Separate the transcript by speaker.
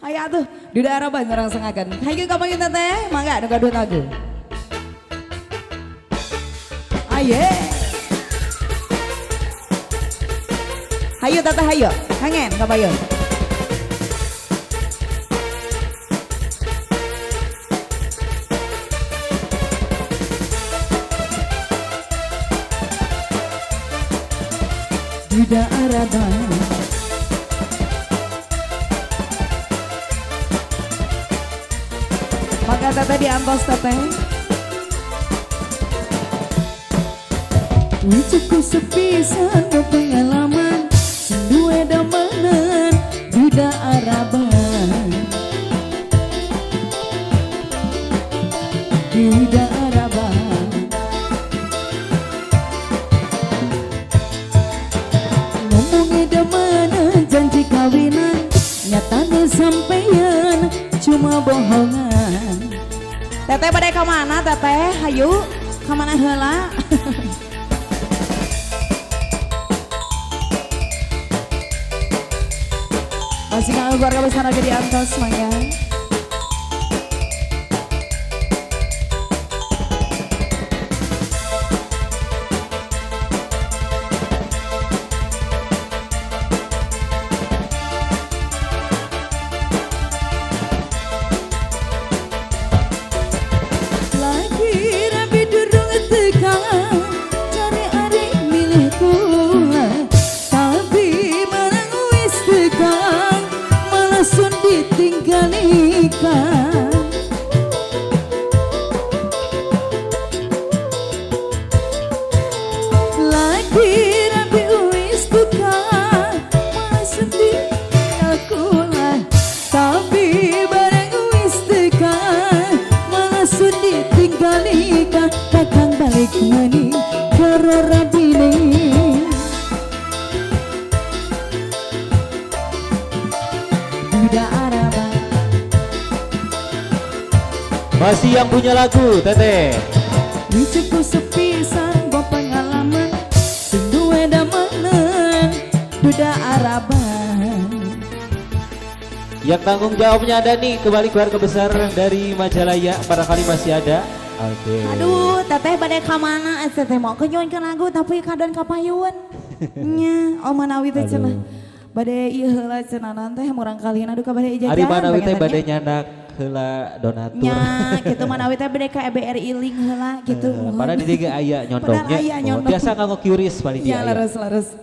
Speaker 1: Ayo atuh di daerah Banjarang sengakan. Hayu kapanggih teteh, mangga nu gaduh lagu. Aye. Hayu teteh hayu, kangen kapayun. Di daerah maka teteh diantos teteh. Cukup sepisan pengalaman duwe damanan duda Araban. Duda Araban. Ngomongnya damanan janji kawinan nyatane sampeyan cuma bohongan. Teteh pada kemana teteh? Hayu kemana heula? Masih kanggo keluarga besar lagi di antos mangga. Lagi rabi durung teka cari ari milih kula tapi barang wis teka langsung ditinggalkan. Lagi rabi wis tukang masuk tinggal kula tapi barang wis tekan langsung ditinggalkan. Kakang balik maning karo rabine.
Speaker 2: Masih yang punya lagu, Teteh.
Speaker 1: Cukup sepisan bo pengalaman sing duwe damanan duda Araban.
Speaker 2: Yang tanggung jawabnya ada nih, kembali keluarga besar dari Majalaya, barangkali masih ada. Oke.
Speaker 1: Aduh, Teteh bade ka mana? Teteh mau kenyuankeun lagu tapi kadon kapayun. Nya, oh manawi teh cenah. Bade ieu heula cenah teh murang kalian aduh ka bade jajan.
Speaker 2: Ari manawi teh bade nyandak heula donatur.
Speaker 1: Nya, gitu manawi teh bade ka EBRI link heula gitu.
Speaker 2: Padahal di dieu aya nyondongnya. Oh, biasa nganggo QRIS paling dia.
Speaker 1: Ya leres-leres.